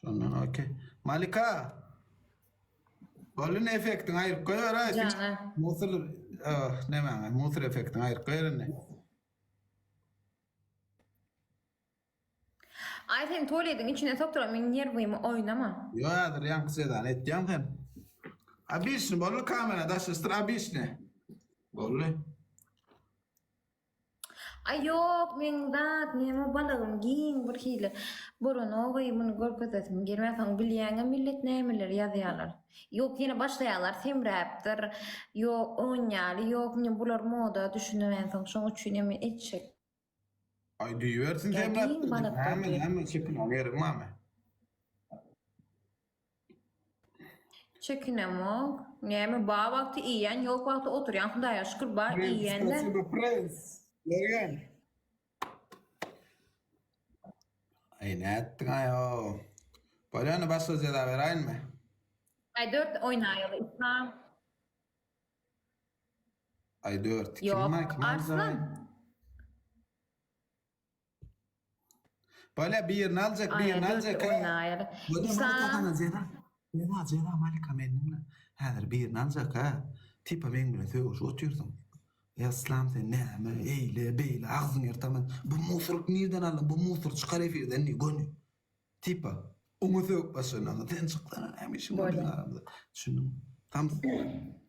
Şondan okey. Malika! Boldy ne effektiňi aýryp goýber aý. Jana. Musur nämäňe? Musur effektiňi aýryp goýber indi. Aý sen tualediň içine sokduran meň nerwymy oýnama. Ýok häzir ýaňky jezany etýäň sen. Obişni boldy kamera daşlaşdyr obişni. Boldy. Aý ýok meň zat neme balygym giň bir hili bolanogy muny görkezesim gelmä soň bilýäňä millet nämeler ýazýalar. Ýok ýene başlaýalar semräpdir ýok onýaly ýok indi bular moda düşünemänsoň şoň üçin hem etjek. Aý diýibersin Ýa semräpdir giň diýip balykdyr näme diýip. näme çekinýäň ýeriň barmy? Çekinemok. Näme bar wagty iýýän, ýok wagty oturýan Hudaýa şükür bar Prens, iýýän-de. spasibo prens. Mergen. Aý nätdiň aý o. Bolýany başga jeza beräýinmi? Aý dört oýnaýaly Islam. Aý dört. Kim Ýok, bar kim Arslan. Bolýa birini aljak, Aý birini dörtde aljak. oýnaýaly. Bolýa Malika Islam. saňa jeza. Jeza, jeza Malika meni diňle. Häzir birini aljak ha. Tipa meň bilen sögüşip otyrsyň. Ýa Islam sen näme eýle beýle agzyňy ýyrtaman. Bu musory nirden aldyň? Bu musory çykar efirden diý göni. Tipa oňa sögüp başlandan soň sen çyksana näme işiň bar biziň Bolýa. aramyzda. Düşündiňmi? Tam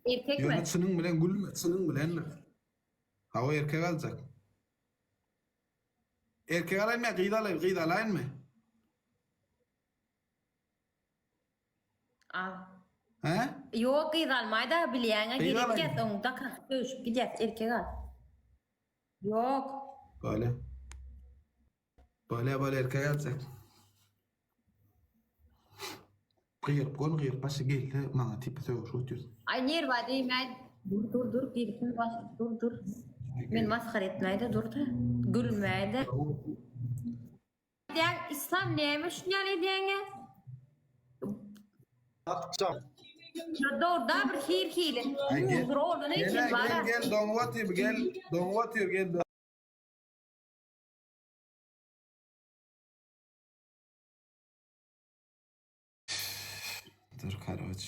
Erkekmi? Ýöne çynyň bilen gülme, çynyň bilen. Hawa erkek aljak. Erkek alaýynmy ýa gyz alaýyn, gyz alaýynmy? Al. Hä? Ýok gyz almaýda bilýäňä Gyz gerek alaýyn. ýa soň daka söýüşip gidýäs erkek al. Ýok. Bolýa. Bolýa bolýa erkek aljak. Gygyryp gol gygyryp başy gelse maňa tipi sögüşip otyrsyň. Aý nerwa diýmäý dur dur dur gelsin baş dur dur. Men masgara etmäýde durda gülmäýde. Edýäň islam näme üçin ýaly edýäňä? Atjak. Dogruda bir hir hili. Aý gel. Dur ogluna Gel için gel bara. gel doňup otyr gel doňup otyr gel. Dur karoç.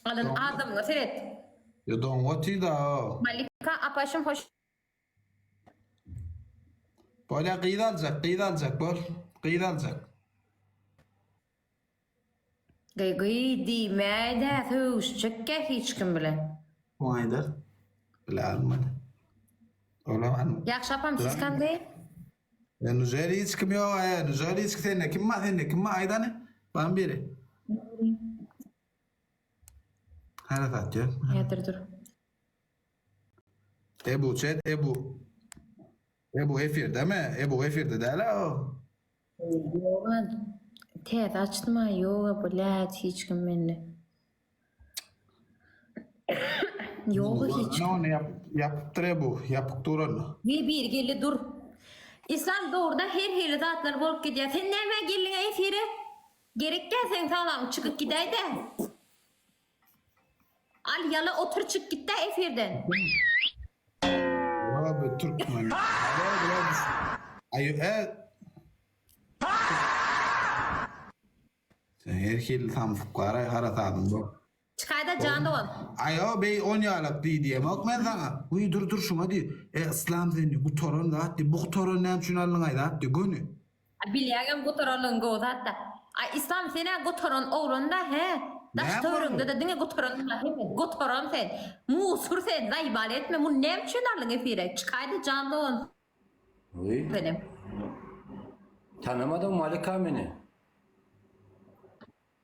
Alan adamyňa seret. Yo doňup otyr da o. Malika apaşym hoş Bolýa gyz aljak gyz aljak bol. Gyz aljak. Gyý gyý diýmäýdä sögüşjekkä hiç kim bilen. Oň aýdar. Bile almady. Olam an. Ýagşy apam siz kandeý? E nujeli hiç kim ýok e nujeli hiç sende kim bar sende kim bar aýt hany. Barmy biri? Harasat ýok. Häzir dur. Ebu chat Ebu. Ebu efirdemi? Ebu efirde däl-ä o. Ýoga täze açdym-a ýoga blät hiç kim mende. Ýoga hiç kim. Ony ýap, ýapypdyr Ebu, ýapyk dur onda. Bir bir geldi dur. Islam dogruda her hili zatlar bolup gidýär. Sen nämä geldiňä efire? Gerek däl seň salamyň çykyp gidäýdä. Al ýala otur çyk gitdä efirden. Ýa bu türkmen. Aý e. Sen her hili samsyk bar-aý harasadyň bok. Çykaýda jan dogan. Aý o beý on ýalak diý diýemok men saňa. Wiý dur dur şuňa diý. E yslam sen diý gutaran zat diý. Bu gutaran näme üçin aldyňaý zat diý göni. A bilýäňem gutaranlygyň gowy zatda. A Islam senä gutaran oglanda hä? Daş Näme töweregiňde-de diňe gutaran hemme gutaran sen. Musur sen zaýbal etme muny näme üçin aldyň efire? Çykaýda jan dogan Wiý. senem. Tanamadyň Malika meni.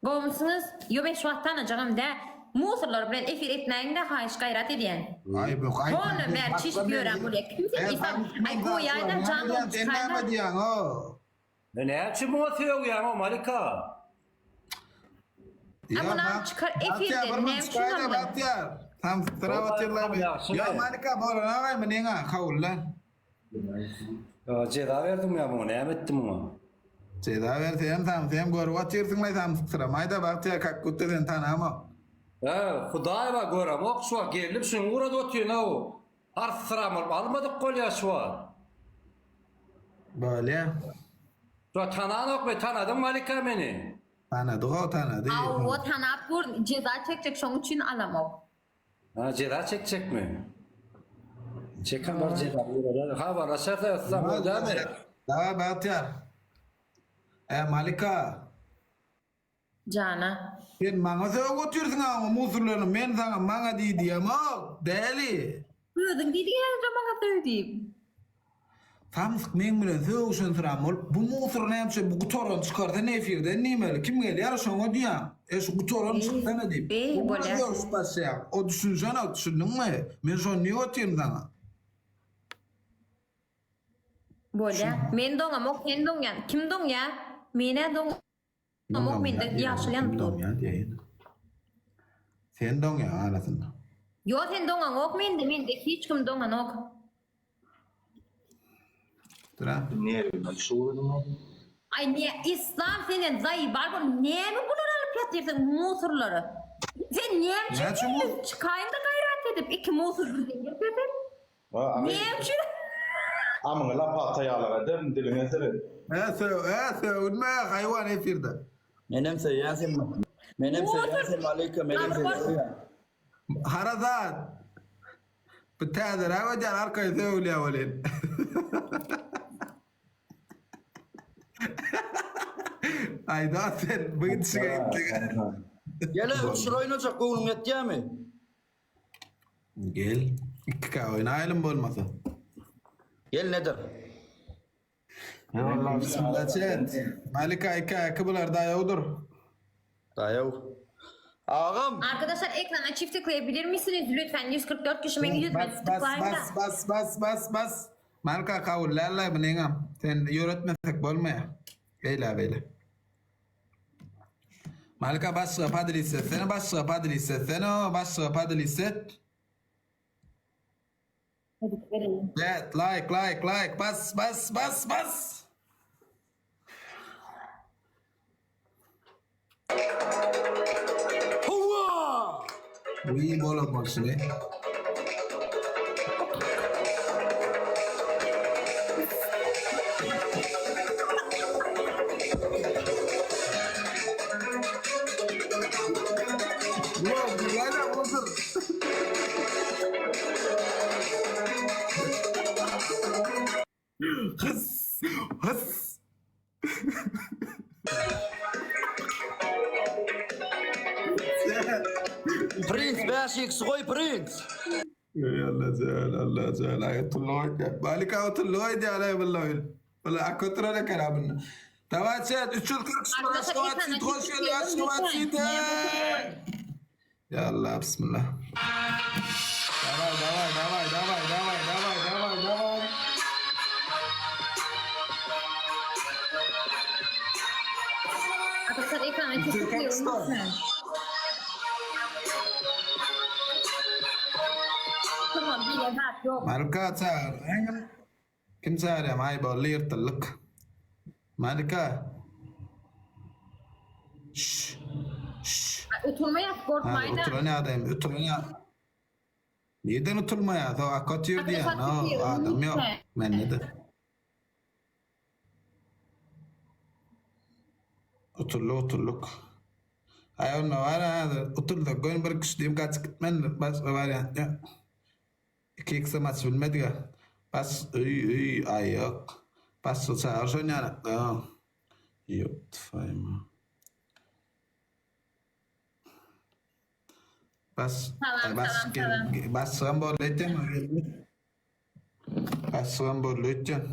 Gowumysyňyz? Ýo men şu wagt tanajagam dä. Musurlar bilen efir etmäýiňdä haýyş gaýrat edýän. Aý bu aý. Hondan bäri çişip ýören bolýa. Kim sen Islam? Aý goýaýda jan dogan Sen näme çykaýda. diýýäň o? E näme üçin muňa sögýäň o Malika? A muny alyp çykar efirden näme üçin aldyň? Bagtyýar. Samsykdyra otyrlar. Ýa Malika bolan agaý munyňa kabul-la. Jeza berdim ýa muňa näme etdim muňa? Jeza ber sen sam sen görüp otyrsyňlaý samsyksyramayda Bagtyýar kak budda seni tanamok. Hä hudaý bar göremok şu wagt geldim şuny ugradyp otyryn-ow. Artsyram bolup almadyk bolýa şu wagt. Bolýa. Şu wagt tananok men tanadyň Malika meni. Tanady ho tanady. Hawa tanap dur jeza çekjek şoň üçin alamok. Ha ceza çekjekmi? Çeken bar ceza. Habarlaşarsa yslam ödämi? Dawa Bagtyýar. E Malika. Jana. Sen maňa sögüp otyrsyň aňa musurlaryny men saňa maňa diý diýemok däli. Özüň diýdiň häzir maňa sög diýip. Samsyk meň bilen sögüşensiran bolup bu musur näme üçin bu gutarany çykarsana efirden diýmeli kim gelýär şoňa diýýäň e şu gutarany çyksana diýip Beý bu bilen bolýa. sögüşip başlaýaň o düşünşenok düşündiňmi men şony diýip otyryn saňa. Bolýa. Men doňamok sen doňýaň. Kim doňýa? Menä doň. Amok mende ýaşyl ýanyp dur. Doňýar diýeýin. Sen doňýaň arasynda. Ýo sen doňaňok mende mende hiç kim doňanok. Dura. Aý ne islam senden zaýbal bol näme bulary alyp ýatyrsyň musurlary. Sen näme üçin Näçe geldiň çykaýyňda gaýrat edip iki musur birden getirseň. Näme üçin? Amyňy lapa ýalak ederin diliňe seret. Hä sög, hä sögünme haýwan efirde. Menem söýýän seni. Menem söýýän seni Malika menem seni söýýän. Harazat. Bu täzeräk ödýän arkaýyn sögülýär welin. Aýda sen bu gidişiňe gitdiň. Gel-ä üç oýnajak göwnüň ýetýärmi? Gel. 2K oýnaýalym bolmasa. Gel nedir? Eyvallah bismillah chat. Malika 2 2 bular daýawdyr. Daýaw. Agam. Arkadaşlar ekrana çift tıklayabilir misiniz lütfen 144 kişi meň ýüzüme Bas bas tıklaýyn da. bas bas bas bas bas. Malika kabul lallay bunyňam. Sen ýöretmesek bolmaýar. Beýle beýle. Malika başga podlis etsene başga podlis etsene başga podlis et. Evet like like like bas bas bas bas. Howwa! Uy bolan bolsun. Ulan bu nereden buldun? Hıs! Hıs! Prins 5x goý Prins. Ey Allah jal Allah jal ayatullah Malika ayatullah diýýär billahi. Wala akotra ne karabyn. Dawa chat 340 Arkadaşlar Aşgabat ekrana City hoş çift geldin tıklayalım Aşgabat lütfen. City. Ya Allah bismillah. Davay davay davay davay davay davay davay davay. Arkadaşlar ekrana çift tıklayalım lütfen. Tamam bile zat yok. Malika çağır. Kim çağırýar? Aý boldy ýyrtyldyk. Malika. Şş. Şş. Oturma yap Ha, korkmayın da. oturan adam, oturan ya. Neden oturmaya? So akatıyor diye. Arkadaşlar No, tutuyorum, adam yok. lütfen. Ben ne de. Oturlu oturluk. Ay onda var ha. Oturduk. Gön bir kişi diyeyim kaç gitmen. Başka variant yok. 2 x maç bilmedik ha. Bas öy öy ay yok. Bas çağır şon yani. Yok tfayma. Bas Tamam, bas tamam, gel, tamam. Basgan boldy etýän. Basgan boldy etýän.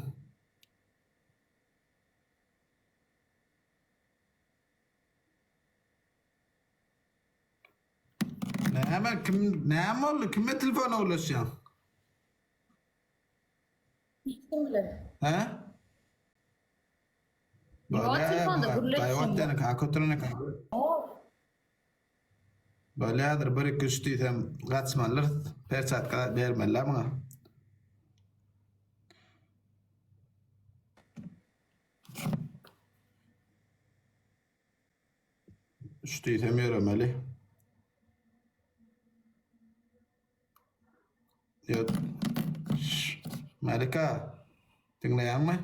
Näme kim näme boldy? Kime telefona ulaşýaň? Kim bilir? He? Yo, telefonda gürleşsin. Daýwat ýany ka kötürene ka. Bolýadyr 1 2 3 diýsem gaçmalyr. Perçatka bermeliler muňa. Üç diýsem ýöremeli. Ýok. Şş, Malika, diňleýäňmi?